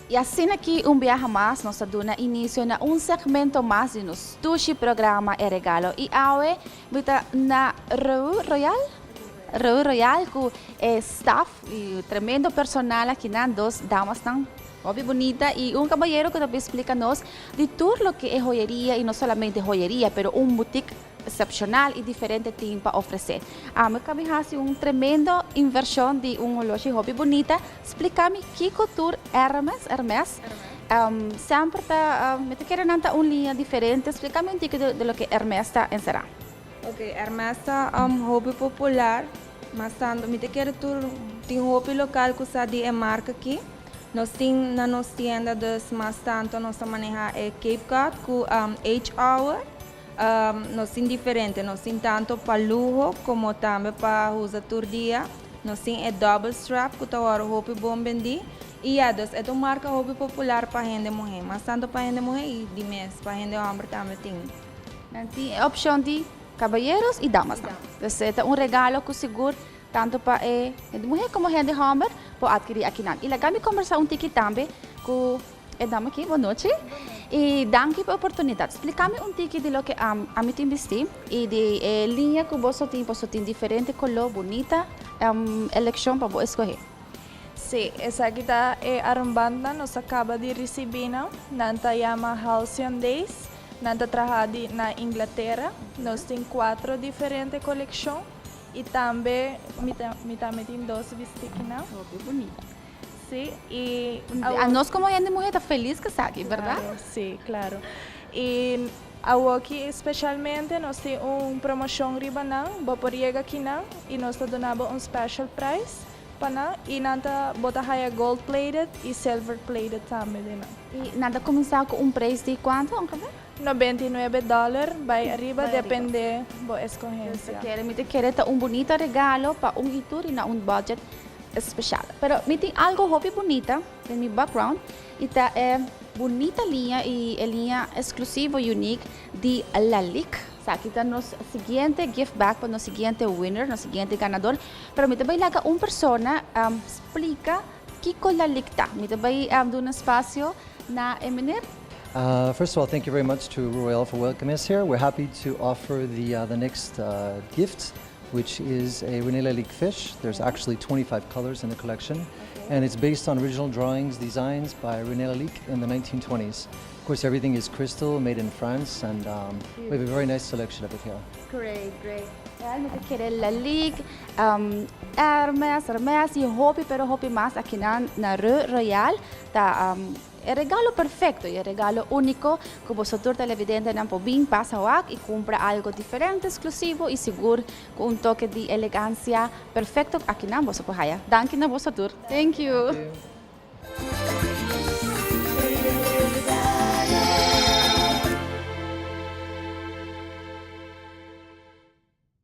Y asina aki un biaha mas nos ta duna inicio na un segmento mas di nos dushi programa E Regalo. Y awe mi ta na Rue Royal, Rue Royal cu e staff y tremendo personal akinan, dos damasnan hopi bunita y un cabayero cu ta bin splica nos di tur loke e joyeria y no solamente joyeria pero un boutique excepcional y diferente tin pa ofrece. Ami a bin haci un tremendo inversion di un holoshi hopi bunita. Splica mi kico tur Hermes, Hermes, semper ta, mi ta kere nan ta un liña diferente. Splica mi un tiki di loke Hermes ta encera. Ok, Hermes ta hopi popular, mas tanto mi ta kere tur tin hopi local cu sa di e marca aki. Nos tin na nos tienda, dus mas tanto nos ta maneha e Cape Cod cu H-Hour. Nos tin diferente, nos tin tanto pa luho como tambe pa usa tur dia. Nos tin e double strap cu ta oro hopi bon bendi. Y ya, dus e ta un marca hopi popular pa hende muhe. Mas tanto pa hende muhe y di mes pa hende homber tambe tin. Nan tin e opcion di caballeros y damas. Dus e ta un regalo cu sigur tanto pa e hende muhe como hende homber por adkiri akinan. Y laga mi conversa un tiki tambe cu e dama aki. Bon nochi. Y danki pa e oportunidad. Splica mi un tiki di loke ami tin bisti y di e liña cu boso tin. Boso tin diferente color bunita eleccion pa bo escoge. Si, esaki ta e armbandnan nos a caba di ricibi nan. Nan ta yama Halcyon Days. Nan ta traha di na Inglaterra. Nos tin cuatro diferente coleccion y tambe mi tambe tin dos bisti akinan. Hopi bunita. Si, y A nos como hende muher ta feliz cu esaki, berdad? Claro, si, claro. Y awoki specialmente nos tin un promocion riba nan. Bo por yega akinan y nos ta duna bo un special price pa nan y nan ta bo ta haya gold plated y silver plated tambe den nan. Y nan ta cuminsa cu un prijs di cuanto, ongeveer? $99 bay ariba, depende bo escogencia. Mi ta kere ta un bunita regalo pa un y tur y na un budget special. Pero mi tin algo hopi bunita den mi background y ta e bunita liña y e liña exclusivo, unique di Lalique. Esaki ta nos siguiente gift bag pa nos siguiente winner, nos siguiente ganador. Pero mi ta bay laga un persona splica kico Lalique ta. Mi ta bay duna espacio na e meneer. First of all, thank you very much to Royale for welcoming us here. We're happy to offer the next gift, which is a René Lalique fish. There's actually 25 colors in the collection, and it's based on original drawings, designs by René Lalique in the 1920s. Of course, everything is crystal, made in France, and we have a very nice selection of it here. Great, great. Realmente kere Lalique, Hermes, Hermes y hopi, pero hopi mas aki na Rue Royale. Ta e regalo perfecto y e regalo unico cu boso tur televidentenan por bin pasa wak y cumpra algo diferente, exclusivo y sigur cu un toque di elegancia perfecto akinan boso por haya. Danki na boso tur. Thank you. Thank you.